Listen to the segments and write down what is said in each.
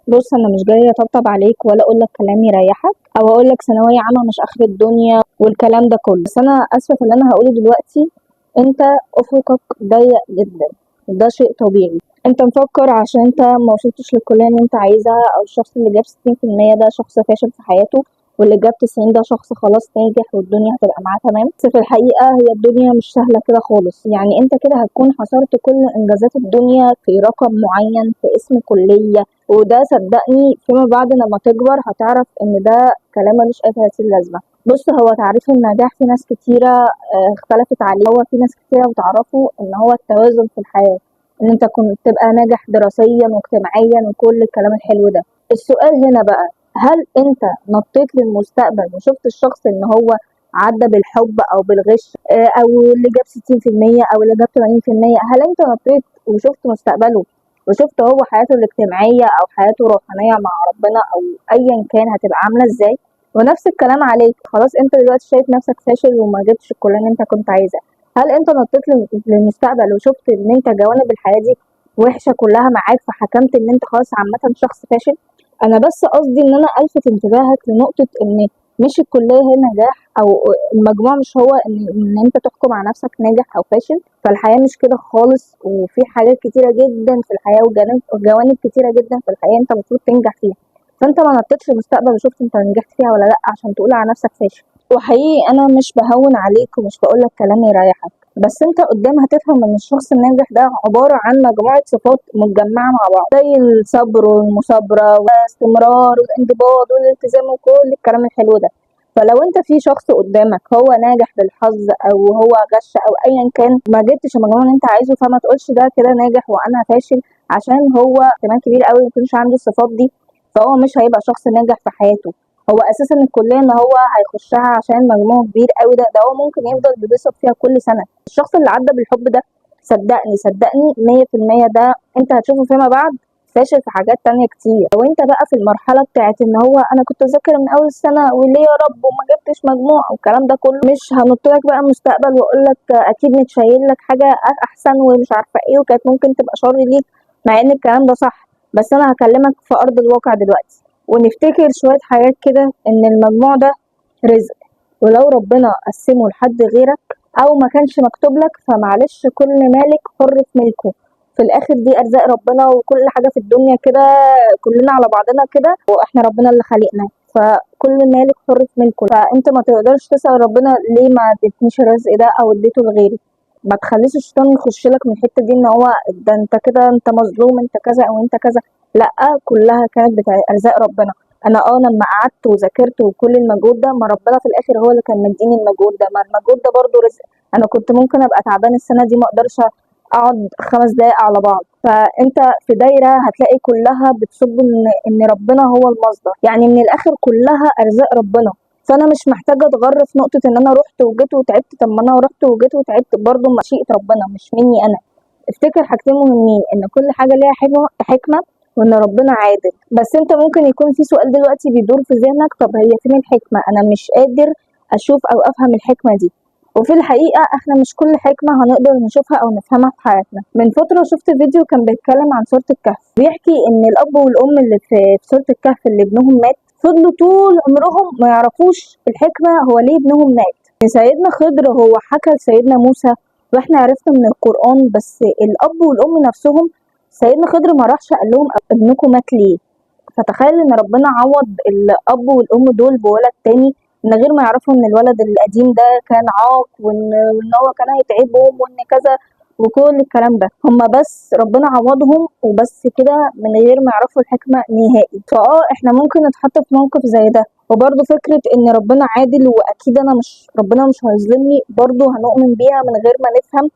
بص، انا مش جاية اطبطب عليك ولا اقول لك كلام يريحك او اقول لك ثانوية عامة مش اخر الدنيا والكلام ده كله، بس انا اسفه في اللي انا هقوله دلوقتي. انت افقك ضيق جدا وده شيء طبيعي. انت مفكر عشان انت ما وصلتش للكليه اللي انت عايزها، او الشخص اللي جاب 60% ده شخص فاشل في حياته، واللي جاب 90 ده شخص خلاص ناجح والدنيا هتبقى معاه تمام. بس في الحقيقة هي الدنيا مش سهلة كده خالص. يعني انت كده هتكون حصرت كل انجازات الدنيا في رقم معين في اسم كليه، وده صدقني فيما بعد لما تكبر هتعرف ان ده كلام ملوش اي 30 لازمه. بص، هو تعريف النجاح في ناس كتيرة اختلفت عليه. هو في ناس كتيرة بتعرفه ان هو التوازن في الحياه، ان انت كنت تبقى ناجح دراسيا واجتماعيا وكل الكلام الحلو ده. السؤال هنا بقى، هل انت نطيت للمستقبل وشفت الشخص ان هو عدى بالحب او بالغش، او اللي جاب 60% او اللي جاب 80%؟ هل انت نطيت وشفت مستقبله وشفت هو حياته الاجتماعية او حياته الروحانية مع ربنا او ايا كان هتبقى عاملة ازاي؟ ونفس الكلام عليك. خلاص انت دلوقتي شايف نفسك فاشل وما جبتش الكلية اللي انت كنت عايزها، هل انت نطيت للمستقبل وشفت ان انت جوانب الحياة دي وحشة كلها معاك فحكمت ان انت خلاص عامة شخص فاشل؟ انا بس قصدي ان انا الفت انتباهك لنقطة ان مش الكلية هي النجاح، او المجموع مش هو ان انت تحكم على نفسك ناجح او فاشل. فالحياة مش كده خالص، وفي حاجات كتيرة جدا في الحياة وجوانب كتيرة جدا في الحياة انت المفروض تنجح فيها. فانت ما نطيتش المستقبل وشفت انت نجحت فيها ولا لا عشان تقول على نفسك فاشل. وحقيقي انا مش بهون عليك ومش بقولك كلام يريحك، بس انت قدام هتفهم ان الشخص الناجح ده عبارة عن مجموعة صفات متجمعة مع بعض، زي الصبر والمثابرة والاستمرار والانضباط والالتزام وكل الكلام الحلو ده. فلو انت في شخص قدامك هو ناجح بالحظ او هو غش او ايا كان ما جبتش المجموع اللي انت عايزه، فما تقولش ده كده ناجح وانا فاشل، عشان هو احتمال كبير قوي ما يكونش عنده الصفات دي، فهو مش هيبقى شخص ناجح في حياته. هو اساسا الكلية ان هو هيخشها عشان مجموعة كبير قوي ده هو ممكن يفضل بيصف فيها كل سنة. الشخص اللي عدى بالحب ده صدقني صدقني 100% ده انت هتشوفه فيما بعد فاشل في حاجات تانية كتير. لو انت بقى في المرحلة بتاعت ان هو انا كنت اذاكر من اول السنة وليه يا رب وما جبتش مجموع والكلام ده كله، مش هنط لك بقى المستقبل واقول لك اكيد متشيل لك حاجة احسن ومش عارفة ايه وكانت ممكن تبقى شر ليك، مع ان الكلام ده صح، بس انا هكلمك في ارض الواقع دلوقتي. ونفتكر شوية حاجات كده، ان المجموع ده رزق، ولو ربنا قسمه لحد غيرك او ما كانش مكتوب لك فمعلش، كل مالك حر في ملكه. في الاخر دي ارزاق ربنا، وكل حاجة في الدنيا كده كلنا على بعضنا كده، واحنا ربنا اللي خلقنا، فكل مالك حر في ملكه. فانت ما تقدرش تسأل ربنا ليه ما اديتنيش الرزق ده او اديته لغيري. ما تخليش الشيطان يخش لك من الحتة دي ان هو ده انت كده انت مظلوم انت كذا او انت كذا. لا، كلها كانت بتاع ارزاق ربنا. انا لما قعدت وذاكرت وكل المجهود ده، ما ربنا في الاخر هو اللي كان مديني المجهود ده، ما المجهود ده برضو رزق. انا كنت ممكن ابقى تعبان السنة دي ما اقدرش اقعد 5 دقايق على بعض. فانت في دايرة هتلاقي كلها بتصب ان ربنا هو المصدر، يعني من الاخر كلها ارزاق ربنا. فانا مش محتاجه اتغر في نقطة ان انا رحت وجيت وتعبت. طب ما انا رحت وجيت وتعبت برضو مشيئة ربنا مش مني انا. افتكر حاجتين مهمين، ان كل حاجة ليها حكمه، وان ربنا عادل. بس انت ممكن يكون في سؤال دلوقتي بيدور في ذهنك، طب هي فين الحكمة؟ انا مش قادر اشوف او افهم الحكمة دي. وفي الحقيقة احنا مش كل حكمة هنقدر نشوفها او نفهمها في حياتنا. من فترة شفت فيديو كان بيتكلم عن سورة الكهف، بيحكي ان الاب والام اللي في سورة الكهف اللي ابنهم مات فضلوا طول عمرهم ما يعرفوش الحكمة هو ليه ابنهم مات. سيدنا خضر هو حكى لسيدنا موسى واحنا عرفنا من القرآن، بس الاب والام نفسهم سيدنا خضر ما راحش قال لهم ابنكم مات ليه. فتخيل ان ربنا عوض الاب والام دول بولد تاني من غير ما يعرفوا ان الولد القديم ده كان عاق وان هو كان هيتعبهم وان كذا وكل الكلام ده. هما بس ربنا عوضهم وبس كده من غير ما يعرفوا الحكمة نهائي. احنا ممكن نتحط في موقف زي ده، وبرضه فكرة ان ربنا عادل واكيد انا مش ربنا مش هيظلمني برضه هنؤمن بيها من غير ما نفهم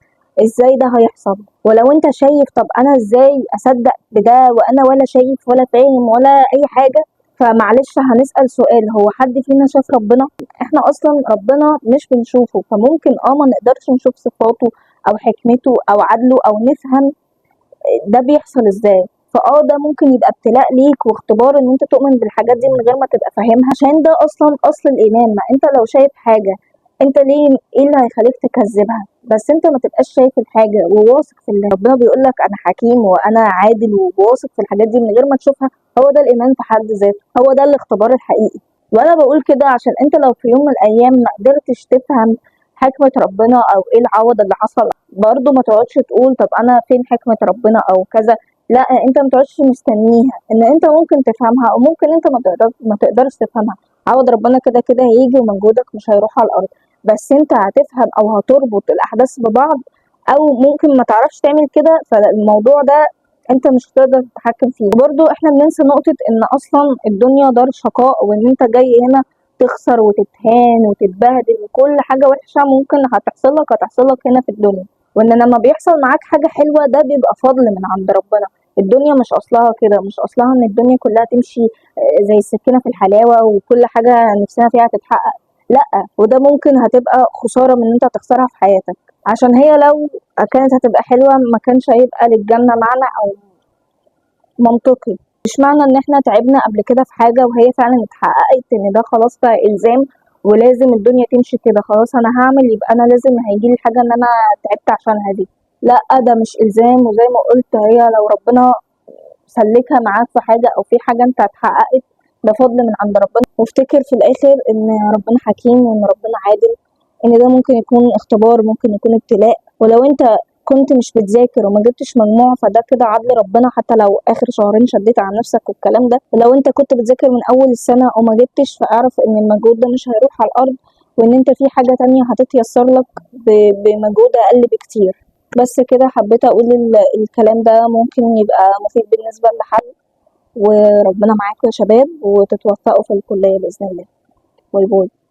ازاي ده هيحصل. ولو انت شايف طب انا ازاي اصدق بده وانا ولا شايف ولا فاهم ولا اي حاجة، فمعلش هنسأل سؤال، هو حد فينا شاف ربنا؟ احنا اصلا ربنا مش بنشوفه، فممكن ما نقدرش نشوف صفاته او حكمته او عدله او نفهم ده بيحصل ازاي. ده ممكن يبقى ابتلاء ليك واختبار ان انت تؤمن بالحاجات دي من غير ما تبقى فاهمها، عشان ده اصلا اصل الايمان. ما انت لو شايف حاجة انت ليه ايه اللي هيخليك تكذبها؟ بس انت ما تبقاش شايف الحاجة وواثق في اللي ربنا بيقول لك انا حكيم وانا عادل وواثق في الحاجات دي من غير ما تشوفها. هو ده الايمان في حد ذاته، هو ده الاختبار الحقيقي. وانا بقول كده عشان انت لو في يوم من الايام ما قدرتش تفهم حكمة ربنا او ايه العوض اللي حصل، برضو ما تقعدش تقول طب انا فين حكمة ربنا او كذا. لا، انت ما تقعدش مستنيها، ان انت ممكن تفهمها او ممكن انت ما تقدرش تفهمها. عوض ربنا كده كده هيجي ومجهودك مش هيروح على الارض، بس انت هتفهم او هتربط الاحداث ببعض، او ممكن ما تعرفش تعمل كده، فالموضوع ده انت مش هتقدر تتحكم فيه. وبرضو احنا بننسى نقطة ان اصلا الدنيا دار شقاء، وان انت جاي هنا تخسر وتتهان وتتبهدل وكل حاجة وحشة ممكن هتحصل لك هنا في الدنيا. وان لما بيحصل معاك حاجة حلوة ده بيبقى فضل من عند ربنا. الدنيا مش اصلها كده، مش اصلها ان الدنيا كلها تمشي زي السكينة في الحلاوة وكل حاجة نفسنا فيها تتحقق، لا. وده ممكن هتبقى خسارة من ان انت هتخسرها في حياتك، عشان هي لو كانت هتبقى حلوة ما كانش هيبقى للجنة معنى او منطقي. مش معنى ان احنا تعبنا قبل كده في حاجة وهي فعلا اتحققت ان ده خلاص بقى الزام ولازم الدنيا تمشي كده، خلاص انا هعمل يبقى انا لازم هيجيلي الحاجة ان انا تعبت عشانها دي. لا، ده مش الزام. وزي ما قلت، هي لو ربنا سلكها معاك في حاجة او في حاجة انت اتحققت، ده فضل من عند ربنا. وافتكر في الاخر ان ربنا حكيم وان ربنا عادل، ان ده ممكن يكون اختبار، ممكن يكون ابتلاء. ولو انت كنت مش بتذاكر وما جبتش مجموع فده كده عدل ربنا، حتى لو اخر شهرين شديت على نفسك والكلام ده. ولو انت كنت بتذاكر من اول السنة وما جبتش، فاعرف ان المجهود ده مش هيروح على الارض، وان انت في حاجة تانية هتتيسر لك بمجهود اقل بكتير. بس كده حبيت اقول الكلام ده ممكن يبقى مفيد بالنسبة لحد، وربنا معاكم يا شباب وتتوفقوا في الكلية بإذن الله. bye bye.